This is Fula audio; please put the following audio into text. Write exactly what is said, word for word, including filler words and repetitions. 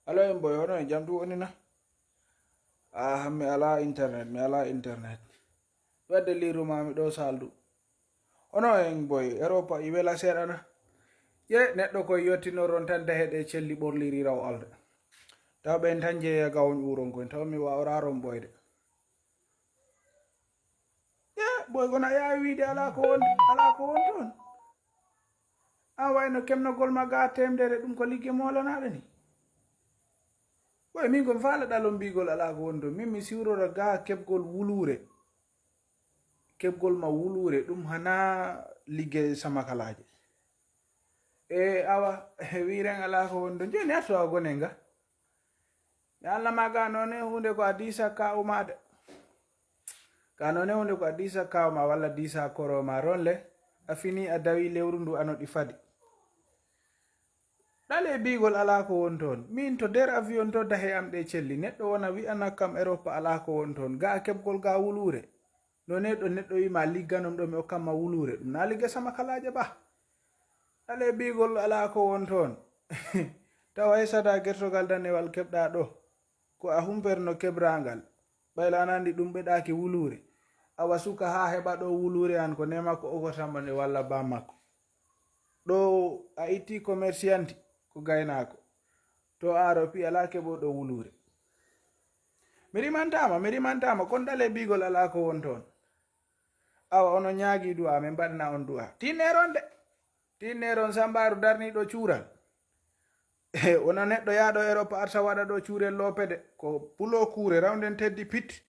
Alo, en boy, hono e jam tu woni na? Ah, mi ala internet, mi ala internet. Wadde liiru ma mi ɗo saldu. Hono en boy, Europa i wela seeɗa na? Ye, neɗɗo koye yottinoron tan dahe ɗe celli ɓorliri raw alde. Taw ɓen tan jeeya gawon ɓuuron koyen, taw mi wa oraron boyde. Ye, boy, kono a yaawi wiide ala ko won, ala ko won toon. An wayno kemnogol ma ga temdere, ɗum ko ligge molanaɗo ni. Boy, min ko mi faala ɗalon mbigol ala ko won toon. Min mi siwrora ga keɓgol wuluure. Keɓgol ma wuluure, ɗum hana ligge samakalaaje. E awa, wiren ala ko won toon. Jooni atto a gone nga. Mi Allah ma ga noone hunde ko a diisa kaw ma de. Ka noone hunde ko a diisa kaw ma walla diisa koro ma ronle. A fini a dawi lewru ndu ano ɗi fadi. Ɗale e bigol ala ko won toon. Min to der avion to dahe am ɗe celli. Neɗɗo wona wi'ana kam Europa ala ko won toon. Ga keɓgol ga wuluure. Noone ɗo neɗɗo wima ligganom ɗo mi okkamma wuluure. Ɗum na ligge samakalaaje ba. Ɗale e bigol ala ko won toon. Tawa e sada gertogal danewal keɓɗa ɗo. Ko a humperno keɓrangal. Ɓayla an andi ɗum ɓeɗaki wuluure. Awa suka ha heɓa ɗo wuluure an ko ne makko ogo tamma nde walla ba makko. Ɗo a itti commercianti ko gaynaako. To aro pi ala keɓo ɗo wuluure. Mi rimantama, mi rimantama, kon ɗale bigol ala ko won toon. Awa ono ñaagi du'a, min mbaɗana on du'a. Tinneron de. Tinneron sambaaru darniiɗo cuural. Wona neɗɗo yaaɗo Europa arta waɗa ɗo cuurel loopede. Ko pulo kuure rawnden teddi pit.